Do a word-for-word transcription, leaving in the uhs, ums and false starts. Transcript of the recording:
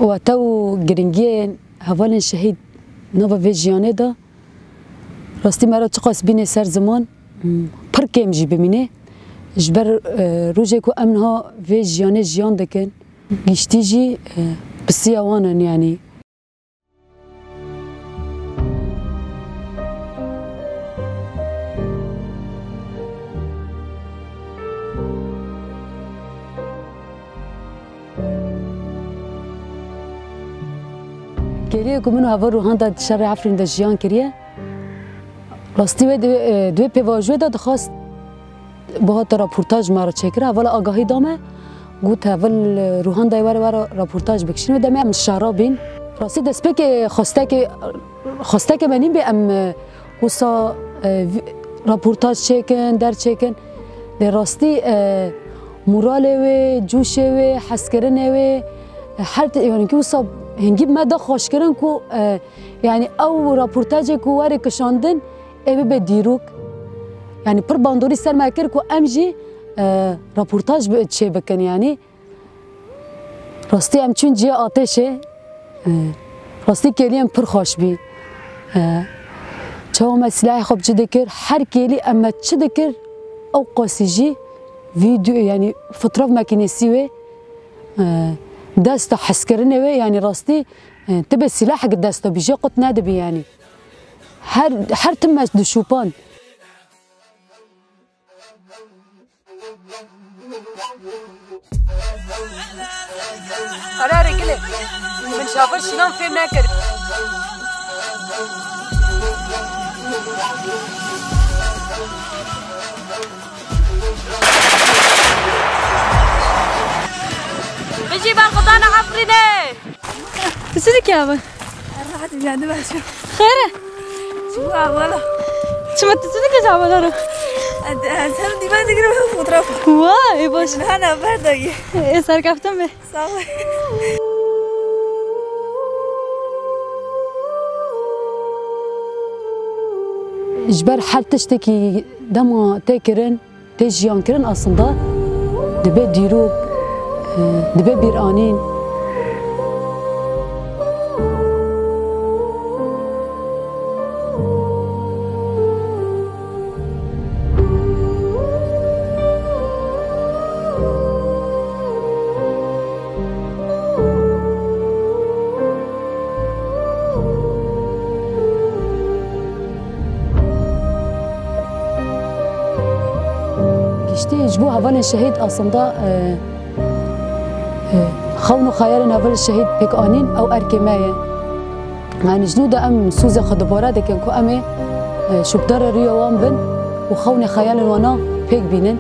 Wate û giringiyên hevalên şehîd nava vê jiyanê de rastî me re çiqas bîne ser ziman, pir kêm jî bimîne. Ji ber, e, rojê ku em niha vê jiyanê jiyan dikin, giştî jî, e, pisiya wan in, yanî. Kêliyê ku min û heval Ruhanda di şerê Efrîn de jiyan kiriye, rastî wê di, e, di wê pêvajoyê de dixwast bihate raportaj me re çêkira. Hevala agahî da me, got heval, e, Ruhandayê were, were raportaj bikişîne. Wê demê em li şehra bîn. Rastî destpêkê xwestekê, xwestekê me nîn bê em, e, wisa, e, vî-, raportaj çêkin, derçêkin. Lê rastî, e, moralê wê, coşê wê, hezkirinê wê, e, her ti-, yanî ki wisa hingî me da xweşkirin ku, e, yanî ew raportajê ku were kişandin, ê bibe dîrok. Yanî pir bandorî ser me kir ku em jî, e, raportaj bi-, çê bikin yanî. Rastî em çûn cihê atêşê, e, rastî kêliyên pir xweş bî. E, çawa me silahê xwe bi cî dikir, her kêlî em me çi dikir, ew qasî jî vîdeo, yanî fotoğraf makînesî wê, e, desta hezkirinê wê, yanî rastî, e, tu bê silahek desta bî, jê qut nedibî yanî. Her, her tim me dişopand. Ara ara gilê. Min şafir şinan fêm nekir. Bijî berxwedana Efrînê! Tu çi dikî abi? Rehet bîya, ne baş e. Xêr e? Çima wala? Çima tu çi dikî ji hevala re? Ez, ez hem dîmen digirim hem fotoğraf. Wa, ê baş. Hana berdagî. Ê serkeftin be. Sağ ol. Ji ber her tiştekî dema tê kirin, tê jiyankirin aslında dibe dîrok, e, dibe bîranîn. Giştî ji bo hevalên şehîd aslında, e, e, xewn û xeyalên hevalên şehîd pêk anîn ew erkê me ye. Yanî ji nû de em sozê xwe dubare dikin ku em ê, e, şopdarê rûya wan bin û xewnê xeyalên wana pêk bînin.